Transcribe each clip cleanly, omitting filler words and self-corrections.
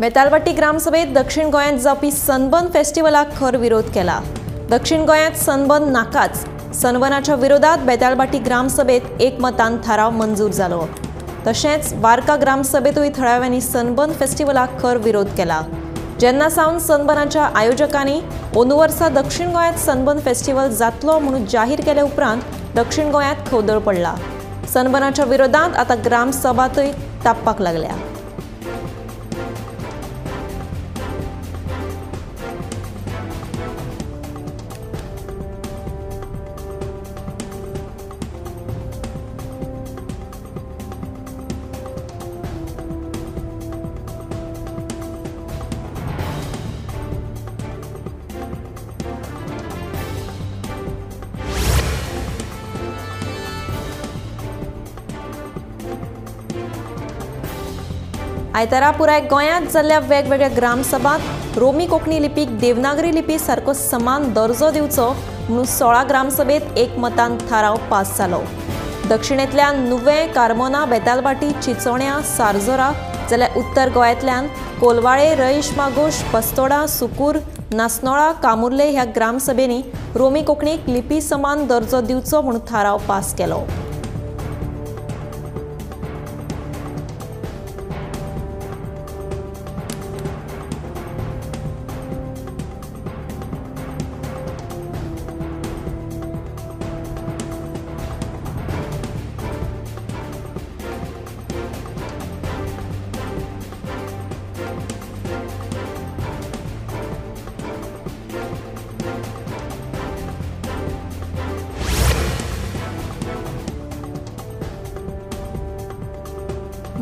बेतालभाटी ग्रामसभेत दक्षिण गोंयांत जावपी सनबर्न फेस्टिवलाक खर विरोध केला। दक्षिण गोंयांत सनबर्न नाकाच, सनबर्नाच्या विरोधात बेतालभाटी ग्रामसभेत एकमतान थाराव मंजूर जालो। तशेंच वार्का ग्रामसभेतूय थळाव्यांनी सनबर्न फेस्टिवलाक खर विरोध केला। जेन्ना सावन सनबर्नाच्या आयोजकांनी अंदू वर्सा दक्षिण गोंयांत सनबर्न फेस्टिवल जातलो म्हणून जाहीर केले उपरांत दक्षिण गोंयांत खवदळ पडला। सनबर्नाच्या विरोधात आतां ग्रामसभातूय तापपाक लागल्या। आयतारा पुराय गोंयांत जाल्ल्या वेगवेगळ्या ग्रामसभांत रोमी कोंकणी लिपीक देवनागरी लिपी सारको समान दर्जो दिवचो म्हणून 16 ग्रामसभेत एकमतान थाराव पास जालो। दक्षिणेंतल्यान नुवें, कार्मोना, बेतालभाटी, चिचोण्या, सारजोरा जाल्यार उत्तर गोंयांतल्यान कोलवाळे, रईश मागोश, बस्तोडा, सुकूर, नासनोळा, कामुर्ले ह्या ग्रामसभेंनी रोमी कोंकणीक लिपी समान दर्जो दिवचो म्हणून थाराव पास केलो।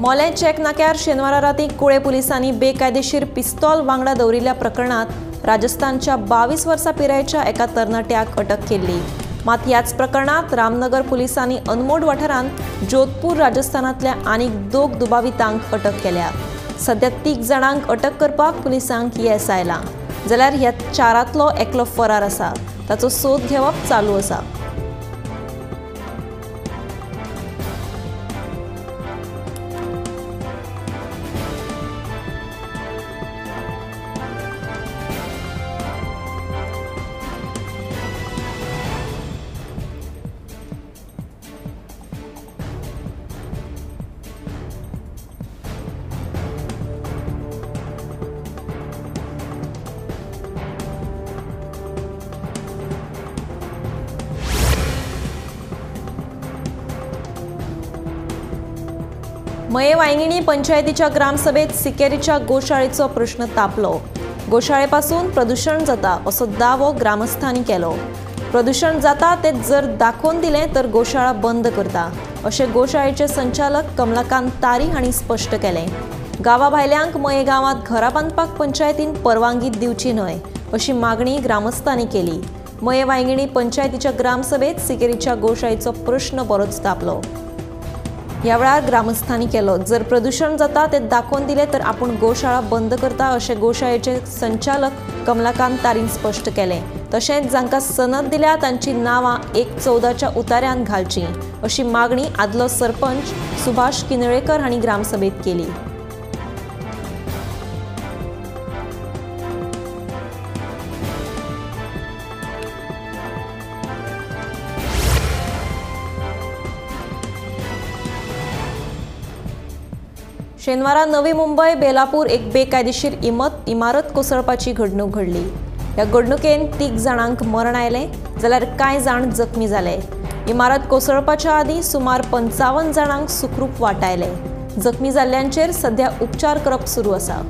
मोलें चेक नाक्यार शेनवारा राती कुळे पुलिसांनी बेकायदेशीर पिस्तॉल वांगडा दवरिल्ल्या प्रकरणात राजस्थानच्या 22 वर्सां पिरायेच्या एका तरणाट्याक अटक केल्ली। मात ह्याच प्रकरणात रामनगर पुलिसांनी अनमोड वाठारांत जोधपूर राजस्थानांतल्या आनीक 2 दुबावितांक अटक केल्या। सध्या 3 जाणांक अटक करपाक पुलिसांक येस आयलां, जाल्यार ह्या 4तांतलो एकलो फरार आसा, ताचो सोद घेवप चालू आसा। मये वांयगिणी पंचायतीच्या ग्रामसभेत सिकेरीच्या गोशाळेचो प्रश्न तापलो। गोशाळेपासून प्रदूषण जाता असो दावो ग्रामस्थांनी केलो। प्रदूषण जाता ते जर दाखोवन दिलें तर गोशाळा बंद करता अशें गोशाळेचे संचालक कमलाकांत तारी हांणी स्पश्ट केलें। गांवा भायल्यांक मये गांवांत घरां बांदपाक पंचायतीन परवानगी दिवची न्हय अशी मागणी ग्रामस्थांनी केली। मये वांयगिणी पंचायतीच्या ग्रामसभेत सिकेरीच्या गोशाळेचो प्रश्न बरोच तापलो। ह्या वेळार ग्रामस्थांनी केलो, जर प्रदूषण जाता ते दाखोवन दिले तर आपूण गोशाळा बंद करता अशें गोशाळेचे संचालक कमलाकांत तारीन स्पश्ट केलें। तशेंच जांकां सनद दिल्या तांची नांवां 1/14च्या उतार्यान घालची अशी मागणी आदलो सरपंच सुभाष किनळेकर हांणी ग्रामसभेत केली। शेनवारा नवी मुंबय बेलापूर एक बेकायदेशीर इमारत कोसळपाची घडणूक घडली। ह्या घडणुकेन 3 जाणांक मरण आयलें जाल्यार कांय जाण जखमी जाले। इमारत कोसळपाच्या आदीं सुमार 55 जाणांक सुखरूप वाटायले। जखमी जाल्ल्यांचेर सध्या उपचार करप सुरू आसा।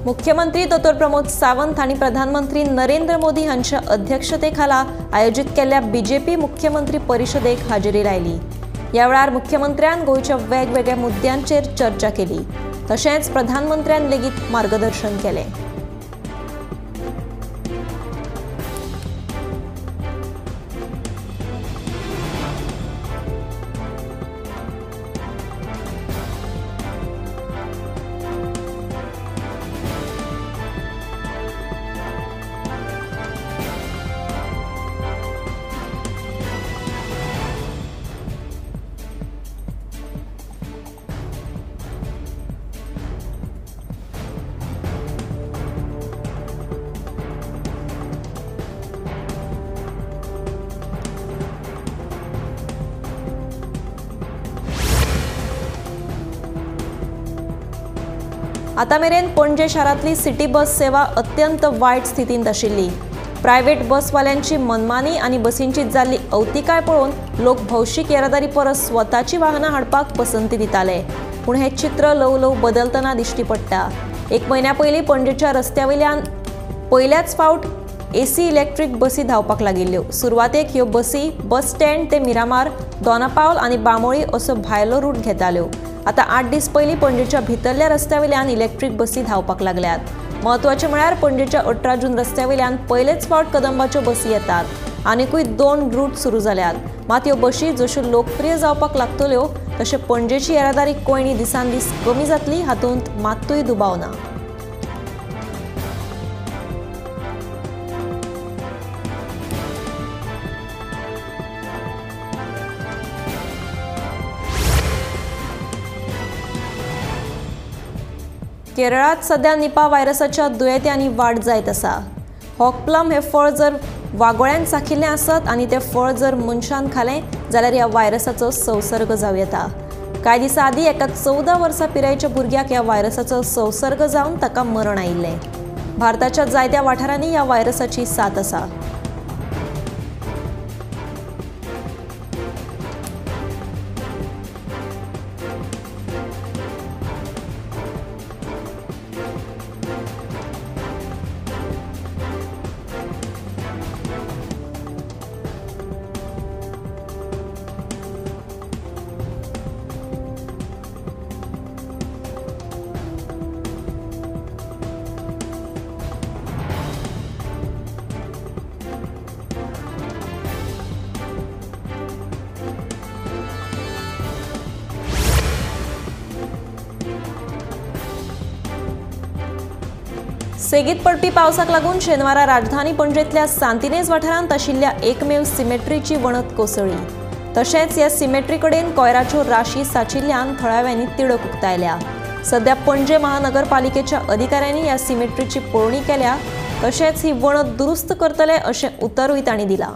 मुख्यमंत्री दोतोर प्रमोद सावंत हांणी प्रधानमंत्री नरेंद्र मोदी हांच्या अध्यक्षतेखाला आयोजीत केल्ल्या बीजेपी मुख्यमंत्री परिशदेक हाजेरी लायली. ह्या वेळार मुख्यमंत्र्यान गोंयच्या वेगवेगळ्या मुद्द्यांचेर चर्चा केली. तशेंच प्रधानमंत्र्यान लेगीत मार्गदर्शन केलें. आतां मेरेन पणजे शारांतली सिटी बस सेवा अत्यंत वायट स्थितींत आशिल्ली. प्रायव्हेट बसवाल्यांची मनमानी आनी बसींची जाल्ली अवतिकाय पळोवन लोक भौशीक येरादारी परस स्वताची वाहनां हाडपाक पसंती दिताले. पूण हें चित्र ल्हव ल्हव बदलतना दिश्टी पडटा. एक म्हयन्या पयलीं पणजेच्या रस्त्या वयल्यान पयल्याच फावट एसी इलेक्ट्रीक बसी धांवपाक लागिल्ल्यो. सुरवातेक ह्यो बसी बस स्टँड ते मिरामार, दोनापावल आनी बांबोळी असो भायलो रूट घेताल्यो. आतां 8 दीस पयलीं पणजेच्या भितरल्या रस्त्या वयल्यान इलेक्ट्रीक बसी धांवपाक लागल्यात. म्हत्वाचें म्हळ्यार पणजेच्या 18 जून रस्त्या वयल्यान पयलेच फावट कदंबाच्यो बसी येतात. आनिकूय 2 रूट सुरू जाल्यात. मात ह्यो बशी जश्यो लोकप्रिय जावपाक लागतल्यो तशें पणजेची येरादारी कोयणी दिसान दीस कमी जातली हातूंत मात्तूय दुबाव ना. केरळात सध्या निपा व्हायरसाच्या दुयेंत्यांनी वाड जायत आसा. हॉकप्लम हें फळ जर वागोळ्यान चाखिल्लें आसत आनी तें फळ जर मनशान खालें जाल्यार ह्या व्हायरसाचो संसर्ग जावं येता. कांय दिसां आदीं एका 14 वर्सां पिरायेच्या भुरग्याक ह्या व्हायरसाचो संसर्ग जावन ताका मरण आयिल्लें. भारताच्या जायत्या वाठारांनी ह्या व्हायरसाची साथ आसा. सेगीत पडपी पावसाक लागून शेनवारा राजधानी पणजेंतल्या सांतिनेज वाठारांत आशिल्ल्या एकमेव सिमेट्रीची वणत कोसळ्ळी. तशेंच ह्या सिमेट्री कडेन कोयराच्यो राशी साचिल्ल्यान थळाव्यांनी तिडक उक्तायल्या. सध्या पणजे महानगरपालिकेच्या अधिकाऱ्यांनी ह्या सिमेट्रीची पळोवणी केल्या. तशेंच ही वणत दुरुस्त करतले अशें उतरूय तांणी दिलां.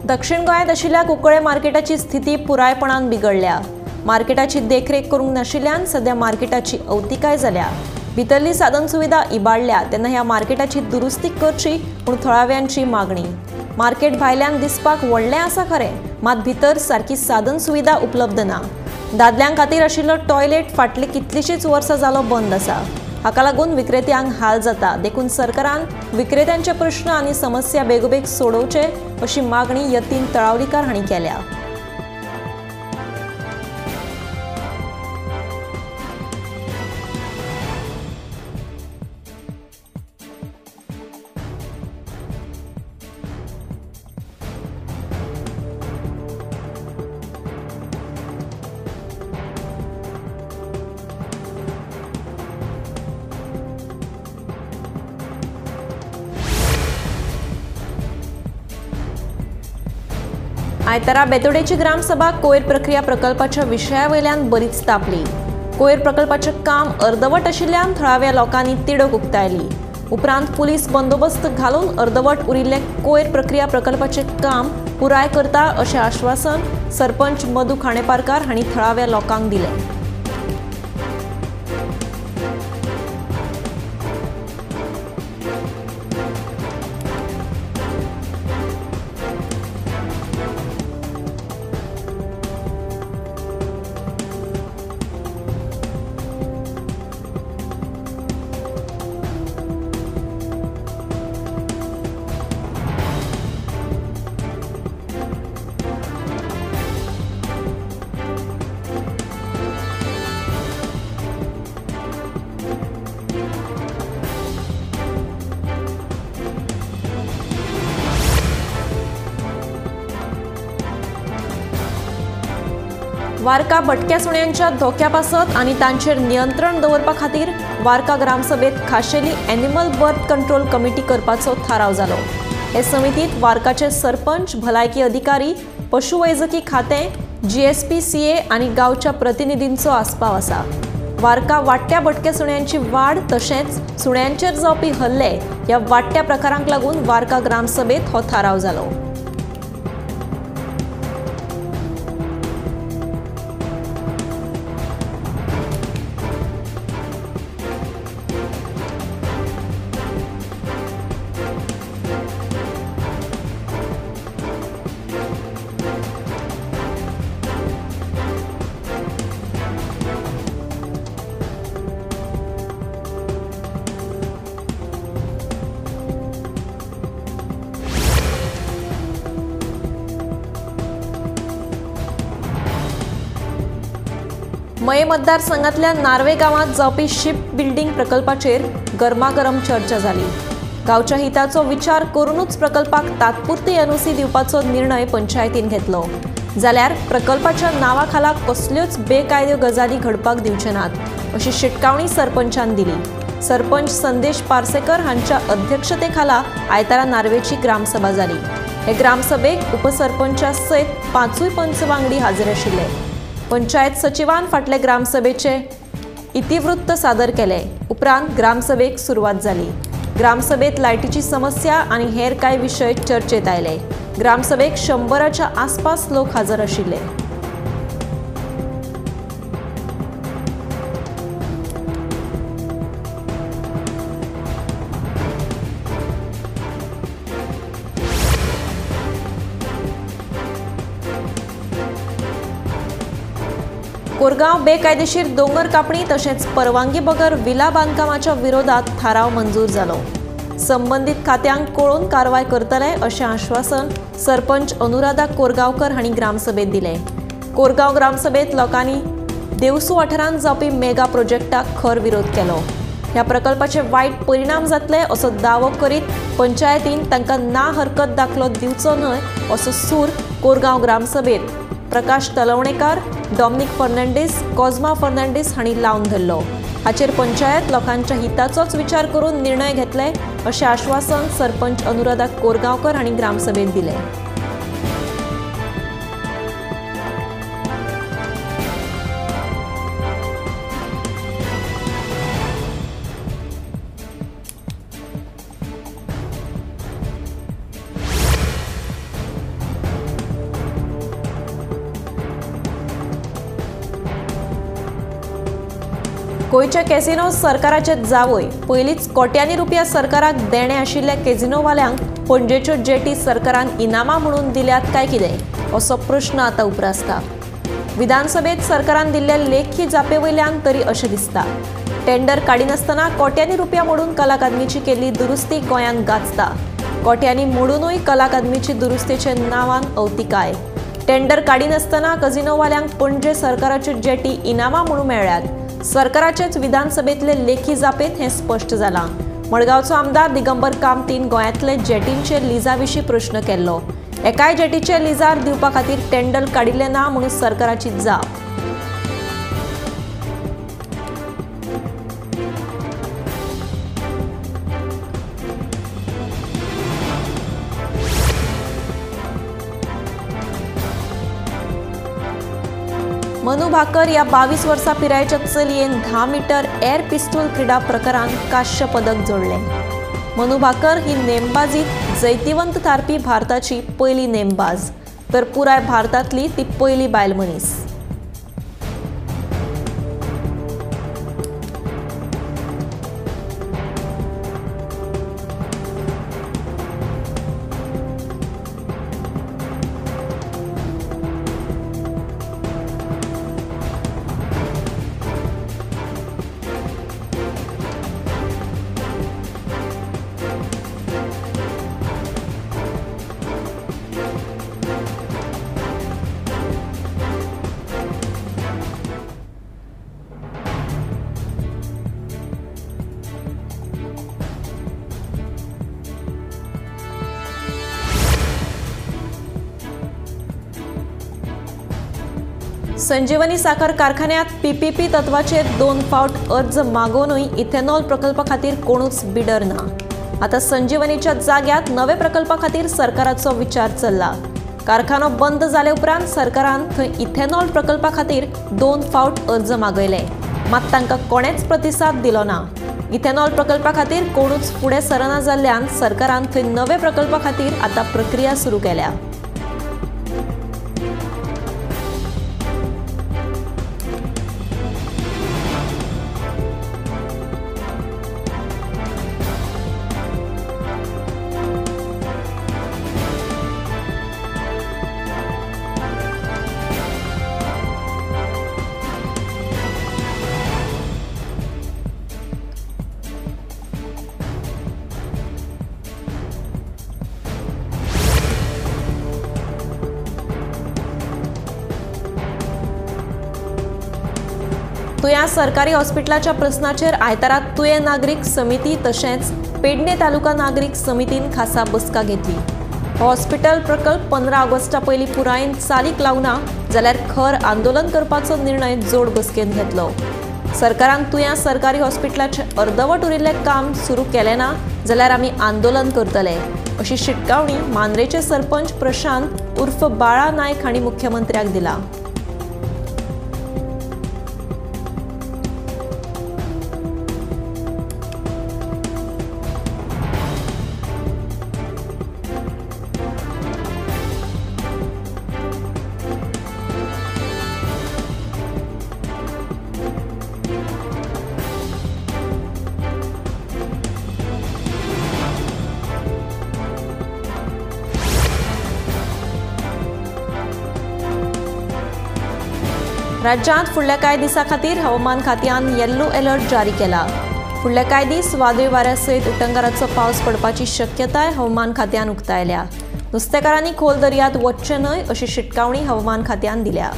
दक्षिण गोंयांत आशिल्ल्या कुंकळे मार्केटाची स्थिती पुरायपणान बिगडल्या. मार्केटाची देखरेख करूंक नाशिल्ल्यान सध्या मार्केटाची अवतिकाय जाल्या. भितरली साधन सुविधा इबाडल्या तेन्ना ह्या मार्केटाची दुरुस्ती करची म्हूण थळाव्यांची मागणी. मार्केट भायल्यान दिसपाक व्हडलें आसा खरें, मात भितर सारकी साधन सुविधा उपलब्ध ना. दादल्यां खातीर आशिल्लो टॉयलेट फाटलीं कितलींशींच वर्सां जालो बंद आसा. हाका लागून विक्रेत्यांक हाल जाता. देखून सरकारान विक्रेत्यांचे प्रश्न आनी समस्या बेगोबेग सोडोवचे अशी मागणी यतीन तळावलीकार हांणी केल्या. आयतारा बेतोडेची ग्रामसभा कोयर प्रक्रिया प्रकल्पाच्या विशया वयल्यान बरीच तापली. कोयर प्रकल्पाचें काम अर्दवट आशिल्ल्यान थळाव्या लोकांनी तिडक उक्तायली. उपरांत पुलीस बंदोबस्त घालून अर्दवट उरिल्ले कोयर प्रक्रिया प्रकल्पाचें काम पुराय करता अशें आश्वासन सरपंच मधू खांडेपारकार हांणी थळाव्या लोकांक दिलें. वार्का भटक्या सुण्यांच्या धोक्या पासत आनी तांचेर नियंत्रण दवरपा खातीर वार्का ग्रामसभेत खाशेली एनिमल बर्थ कंट्रोल कमिटी करपाचो थाराव जालो. हे समितीत वार्काचे सरपंच, भलायकी अधिकारी, पशुवैजकी खातें, GSPCA आनी गांवच्या प्रतिनिधींचो आस्पाव आसा. वार्का वाडट्या भटक्या सुण्यांची वाड तशेंच सुण्यांचेर जावपी हल्ले ह्या वाडट्या प्रकारांक लागून वार्का ग्रामसभेत हो थाराव जालो. मये मतदारसंघातल्या नार्वे गांवांत जावपी शिप बिल्डींग प्रकल्पाचेर गरमागरम चर्चा जाली. गांवच्या हिताचो विचार करूनच प्रकल्पाक तात्पुरती एनओसी दिवपाचो निर्णय पंचायतीन घेतलो. जाल्यार प्रकल्पाच्या नांवा खाला कसल्योच बेकायदो गजाली घडपाक दिवचे नात अशी शिटकावणी सरपंचान दिली. सरपंच संदेश पार्सेकर हांच्या अध्यक्षतेखाला आयतारा नार्वेची ग्रामसभा जाली. हे ग्रामसभेक उपसरपंचा सयत 5 पंच वांगडी हाजीर आशिल्ले. पंचायत सचिवान फाटले ग्रामसभेचे इतिवृत्त सादर केले. उपरांत ग्रामसभेक सुरवात जाली. ग्रामसभेत लायटीची समस्या आनी हेर कांय विशय चर्चेत आयले. ग्रामसभेक 100च्या आसपास लोक हजर आशिल्ले. कोरगांव बेकायदेशीर दोंगर कापणी तशेंच परवानगी बगर विला बांदकामाच्या विरोधात थाराव मंजूर जालो. संबंदीत खात्यांक कळोवन कारवाय करतले अशें आश्वासन सरपंच अनुराधा कोरगांवकर हांणी ग्रामसभेत दिलें. कोरगांव ग्रामसभेत लोकांनी देवसू वाठारांत जावपी मेगा प्रोजेक्टाक खर विरोध केलो. ह्या प्रकल्पाचे वायट परिणाम जातले असो दावो करीत पंचायतीन तांकां ना हरकत दाखलो दिवचो न्हय असो सूर कोरगांव ग्रामसभेत प्रकाश तलवणेकार, डॉमनिक फर्नांडीस, कॉझमा फर्नांडीस हांणी लावन धरलो. हाचेर पंचायत लोकांच्या हिताचोच विचार करून निर्णय घेतले अशें आश्वासन सरपंच अनुराधा कोरगांवकर हांणी ग्रामसभेत दिलें. गोंयच्या कॅसिनो सरकाराचे जावय पयलींच कोट्यांनी रुपया सरकाराक देणे आशिल्ल्या कॅसिनोवाल्यांक पणजेच्यो जेटी सरकारान इनामां म्हणून दिल्यात काय कितें असो प्रश्न आतां उप्रासता. विधानसभेत सरकारान दिल्ल्या लेखी जापे वयल्यान तरी अशें दिसता. टेंडर काडिनासतना कोट्यांनी रुपया मोडून कला अकादमीची केल्ली दुरुस्ती गोंयांत गाजता. कोट्यांनी मोडुनूय कला अकादमीची दुरुस्तीचे नांवान अवतिकाय. टेंडर काडिनासतना कझिनोवाल्यांक पणजे सरकाराच्यो जेटी इनामां म्हणून मेळ्ळ्यात. सरकाराचेच विधानसभेतले लेखी जापेत हें स्पश्ट जालां. मडगांवचो आमदार दिगंबर कामतीन गोंयांतले जेटींचे लिजा विशीं प्रश्न केल्लो. एकाय जेटीचे लिजार दिवपा खातीर टेंडर काडिल्लें ना म्हणून सरकाराची जाप. मनु भाकर ह्या 22 वर्सां पिरायेच्या चलयेन 10 मीटर एअर पिस्तूल क्रिडा प्रकारांत कांस्य पदक जोडलें। मनु भाकर ही नेमबाजीत जैतिवंत थारपी भारताची पयली नेमबाज, तर पुराय भारतांतली ती पयली बायल मनीस। संजीवनी साखर कारखान्यात पीपीपी तत्वाचेर 2 फावट अर्ज मागोवनूय इथेनॉल प्रकल्पा खातीर कोणूच बिडर ना। आतां संजीवनीच्या जाग्यात नवे प्रकल्पा खातीर सरकाराचो विचार चल्ला। कारखानो बंद जाले उपरांत सरकारान थंय इथेनॉल प्रकल्पा खातीर 2 फावट अर्ज मागयले, मात तांकां कोणेच प्रतिसाद दिलो ना। इथेनॉल प्रकल्पा खातीर कोणूच फुडें सरना जाल्ल्यान सरकारान थंय नवे प्रकल्पा खातीर आतां प्रक्रिया सुरू केल्या। तुयां सरकारी हॉस्पिटलाच्या प्रस्नाचेर आयतारा तुयें नागरीक समिती तशेंच पेडणे तालुका नागरीक समितीन खासा बसका घेतली। हॉस्पिटल प्रकल्प 15 ऑगस्टा पयलीं पुरायेन चालीक लावना जाल्यार खर आंदोलन करपाचो निर्णय जोड बसकेन घेतलो। सरकारान तुयां सरकारी हॉस्पिटलाचें अर्दवट उरिल्लें काम सुरू केलें ना जाल्यार आमी आंदोलन करतले अशी शिटकावणी मांद्रेचे सरपंच प्रशांत उर्फ बाळा नायक हांणी मुख्यमंत्र्याक दिला। राज्यांत फुडल्या कांय दिसां खातीर हवामान खात्यान येल्लो अलर्ट जारी केला। फुडल्या कांय दीस वादळी वाऱ्या सयत उटंगाराचो पावस पडपाची शक्यताय हवामान खात्यान उक्तायल्या। नुस्तेकारांनी खोल दर्यांत वचचें न्हय अशी शिटकावणी हवामान खात्यान दिल्या।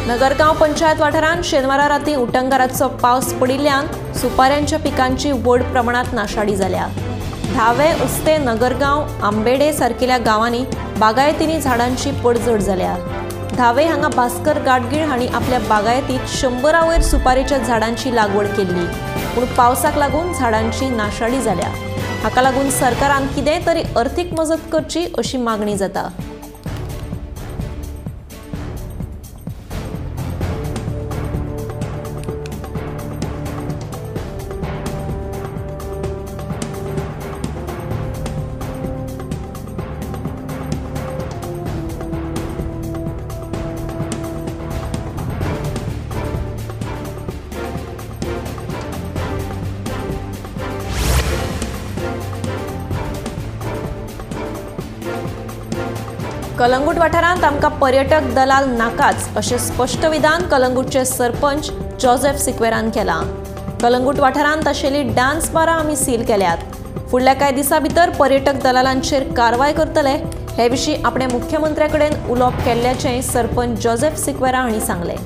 नगरगांव पंचायत वाठारांत शेनवारा राती उटंगाराचो पावस पडिल्ल्यान सुपाऱ्यांच्या पिकांची व्हड प्रमाणात नाशाडी जाल्या। धावे, उस्ते, नगरगांव, आंबेडे सारकिल्या गांवांनी बागायतींनी झाडांची पडझड जाल्या। धावे हांगा भास्कर गाडगीळ हांणी आपल्या बागायतीत 100 वयर सुपारेच्या झाडांची लागवड केल्ली, पूण पावसाक लागून झाडांची नाशाडी जाल्या। हाका लागून सरकारान कितेंय तरी अर्थीक मजत करची अशी मागणी जाता। कलंगूट वाठारांत आमकां पर्यटक दलाल नाकाच अशें स्पश्ट विधान कलंगूटचे सरपंच जोसेफ सिक्वेरान केलां। कलंगूट वाठारांत आशिल्ली डान्स बारां आमी सील केल्यात। फुडल्या कांय दिसां भितर पर्यटक दलालांचेर कारवाय करतले हे विशीं आपणे मुख्यमंत्र्या कडेन उलोवप केल्ल्याचें सरपंच जोसेफ सिक्वेरा हांणी सांगलें।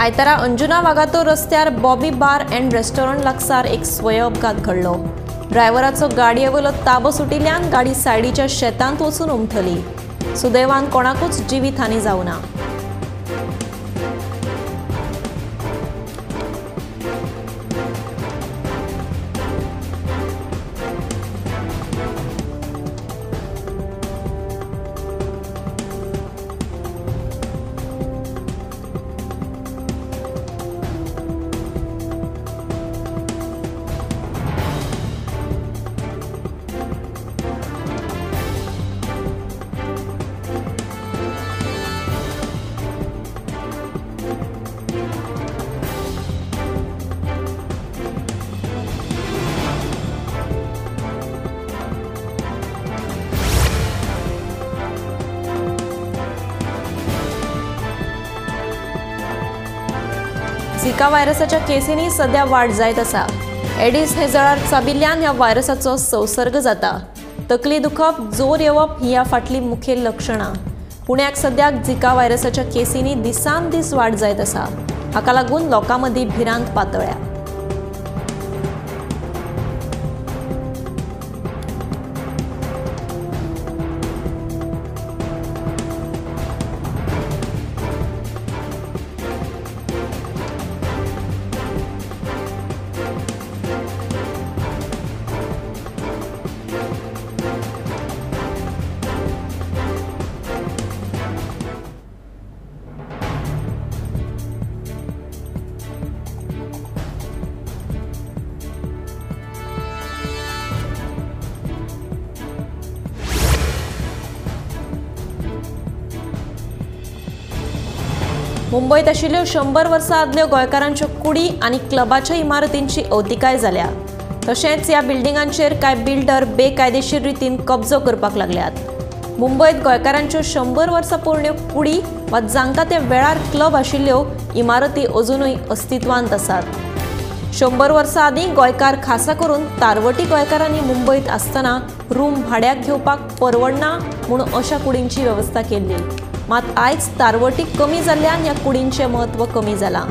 आयतारा अंजुना वागातोर रस्त्यार बॉबी बार अँड रेस्टॉरंट लागसार एक स्वय अपघात घडलो। ड्रायव्हराचो गाडये वयलो ताबो सुटिल्ल्यान गाडी सायडीच्या शेतांत वचून उमथली। सुदैवान कोणाकूच जिवीत हानी जावना। झिका व्हायरसाच्या केसींनी सध्या वाड जायत आसा। एडीस हे जळार चाबिल्ल्यान ह्या व्हायरसाचो संसर्ग जाता। तकली दुखप, जोर येवप ही ह्या फाटलीं मुखेल लक्षणां। पुण्याक सद्याक झिका व्हायरसाच्या केसींनी दिसान दीस वाड जायत आसा। हाका लागून लोकां मदीं भिरांत पातळ्या। मुंबयत आशिल्ल्यो 100 वर्सां आदल्यो गोंयकारांच्यो कुडी आनी क्लबाच्या इमारतींची अवतिकाय जाल्या। तशेंच ह्या बिल्डिंगांचेर कांय बिल्डर बेकायदेशीर रितीन कब्जो करपाक लागल्यात। मुंबयत गोंयकारांच्यो 100 वर्सां पोरण्यो कुडी वा जांकां ते वेळार क्लब आशिल्ल्यो इमारती अजुनूय अस्तित्वांत आसात। 100 वर्सां आदीं गोंयकार खासा करून तारवटी गोंयकारांनी मुंबयत आसतना रूम भाड्याक घेवपाक परवडना म्हूण अशा कुडींची वेवस्था केल्ली। मात आयज तारवटी कमी जाल्ल्यान ह्या कुडींचें म्हत्व कमी जालां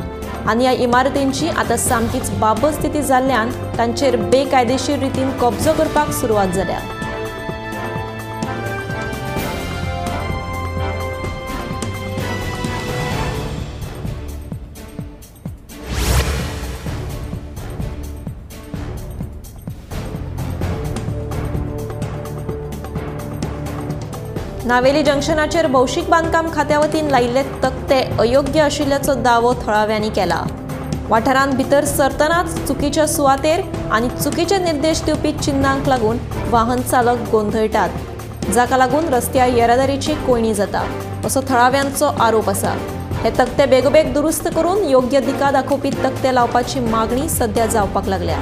आनी ह्या इमारतींची आतां सामकीच बाबत स्थिती जाल्ल्यान तांचेर बेकायदेशीर रितीन कब्जो करपाक सुरवात जाल्या। नावेली जंक्शनाचेर भौशीक बांदकाम खात्या वतीन लायिल्ले तकटे अयोग्य आशिल्ल्याचो दावो थळाव्यांनी केला। वाठारांत भितर सरतनाच चुकीच्या सुवातेर आनी चुकीचे निर्देश दिवपी चिन्नांक लागून वाहन चालक गोंधळटात, जाका लागून रस्त्यार येरादारीची कोंयडी जाता असो थळाव्यांचो आरोप आसा। हे तकटे बेगोबेग दुरुस्त करून योग्य दिका दाखोवपी तकटे लावपाची मागणी सध्या जावपाक लागल्या।